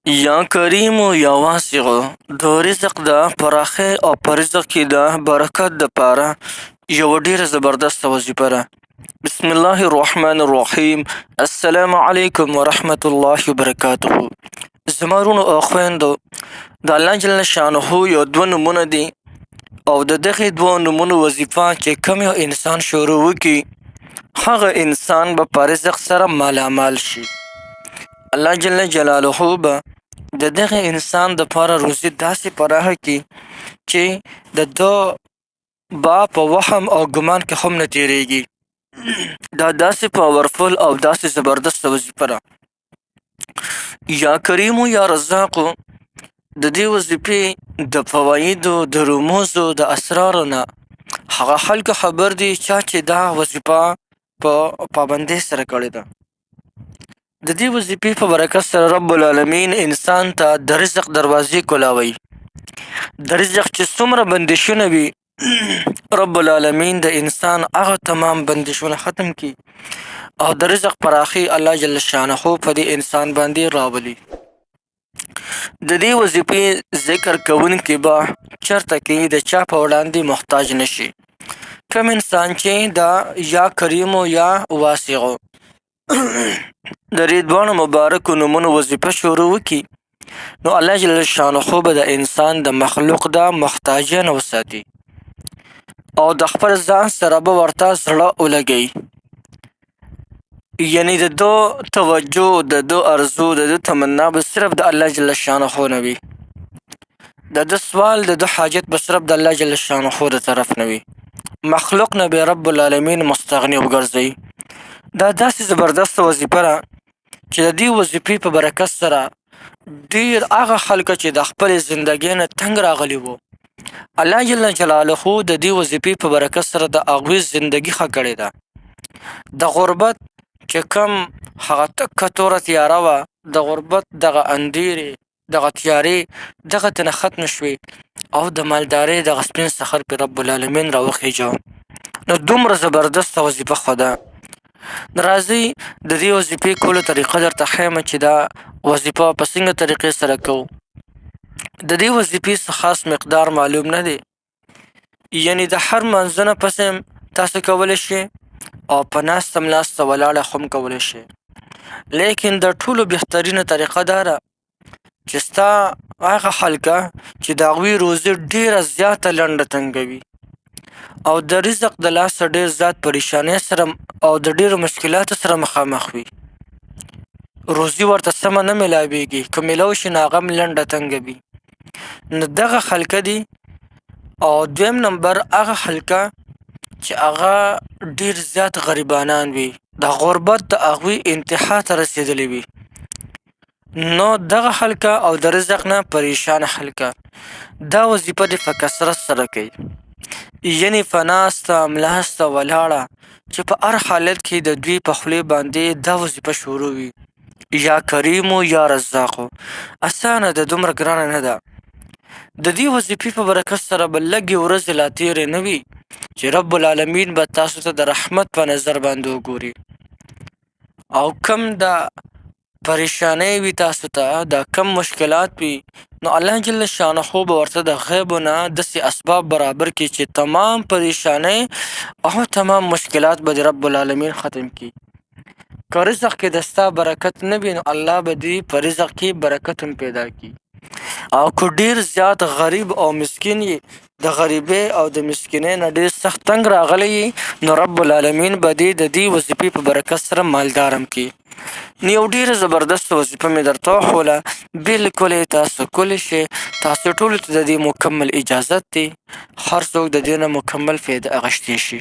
یا کریم یا واسع، د رزق د پراخۍ او په رزق کې د برکت دپاره یوه ډېره زبردسته وظیفه ده. بسم الله الرحمن الرحیم. السلام علیکم ورحمت الله وبرکاته. زما وروڼو او خویندو، د الله جل شانه یو دوه نومونه دي، او د دغې دوو نومونو وظیفه چې کوم یو انسان شروع وکړي، هغه انسان به په رزق سره مالامال شي. الله جل جلاله به د دغه انسان دپاره روزي داسې پراخه کړي چې د ده به په وهم او ګمان کې هم نه تېرېږي. دا داسې پاورفل او داسې زبردسته وظیفه ده. یا کریم یا رزاق، د دې وظیفې د فوایدو، د رموزو، د اسرارو نه هغه خلک خبر دي چا چې دا وظیفه په پابندۍ سره کړې ده. د دې وظیفې په برکت سره رب العالمین انسان ته د رزق دروازې کولاوي. د رزق چې څومره بندشونه وي، رب العالمین د انسان هغه تمام بندشونه ختم کړي او د رزق پراخي الله جل شانه په دې انسان باندې راولي. د دې وظیفې ذکر کوونکي به چرته کې د چا په وړاندې محتاج نه شي. کوم انسان چې د یا کریم یا واسع د دې دواړو مبارکو نومونو وظیفه شروع وکړي، نو الله جل شانه به د انسان د مخلوق د محتاجۍ نه وساتي او د خپل ځان سره به ورته زړه ولګوي. یعنی د ده توجه، د ده ارزو، د ده تمنا به صرف د الله جل شانه نه وي. د ده سوال، د ده حاجت به صرف د الله جل شانه د طرف نه وي. مخلوق نه به رب العالمین مستغني وګرځوي. دا داسې زبردسته وظیفه ده چې د دې وظیفې په برکت سره ډېر هغه خلک چې د خپلې زندګۍ نه تنګ راغلي وو، الله جل جلاله د دې وظیفې په برکت سره د هغوی زندګي ښه کړې ده. د غربت چې کوم هغه تکه توره تیاره وه، د غربت دغه اندېرې، دغه تیارې، دغه ترېنه ختمې شوې او د مالدارۍ دغه سپین سخر پرې رب العالمین راوخېژاوه. نو دومره زبردسته وظیفه خو ده. راځئ د دې وظیفې کولو طریقه درته ښیم چې دا وظیفه په څنګه طریقې سره کوو. د دې وظیفې څه خاص مقدار معلوم نه دی، یعنی د هر لمانځه نه پس هم تاسو کولی شئ او په ناسته ملاسته ولاړه هم کولی شئ، لیکن د ټولو بهترینه طریقه دا ده چې ستا هغه خلکه چې د هغوی روزي ډېره زیاته لنډه تنګه وي او د رزق د لاسه ډېر زیات پریشانۍ سره او د ډېرو مشکلاتو سره مخامخ وي، روزي ورته سمه نه میلاویږي، که میلاو شي نو هغه هم لنډه تنګه وي، نو دغه خلکه دي. او دویم نمبر هغه خلکه چې هغه ډېر زیات غریبانان وي، د غربت د هغوی انتها ته رسېدلي وي، نو دغه خلکه او د رزق نه پریشان خلکه دا وظیفه دې په کثرت سره کوي، یعنی په ناسته ملاسته ولاړه چې په هر حالت کې د دوی په خولې باندې دا وظیفه شروع وي، یا کریم یا رزاق. اسانه ده، دومره ګرانه نه ده. د دې وظیفې په برکت سره به لږې ورځې لا تېرې نه وي چې رب العالمین به تاسو ته د رحمت په نظر باندې وګوري، او کم د پریشانۍ وي تاسو ته، دا کم مشکلات وي، نو الله جل شانه به ورته د غیبو نه داسې اسباب برابر کړي چې تمام پریشانۍ او تمام مشکلات به د رب العالمین ختم کړي. که رزق کې د ستا برکت نه وي، نو الله به دې په رزق کې برکت هم پیدا کړي. او که ډېر زیات غریب او مسکین یې، د غریبۍ او د مسکینۍ نه ډېر سخت تنګ راغلی یې، نو رب العالمین به دې د دې وظیفې په برکت سره مالدار هم کړي. نو یو ډېره زبردسته وظیفه مې درته وښوله، بالکل یې تاسو کولی شئ. تاسو ټولو ته د دې مکمل اجازت دی، هر څوک د دې نه مکمل فایده اخیستی شي.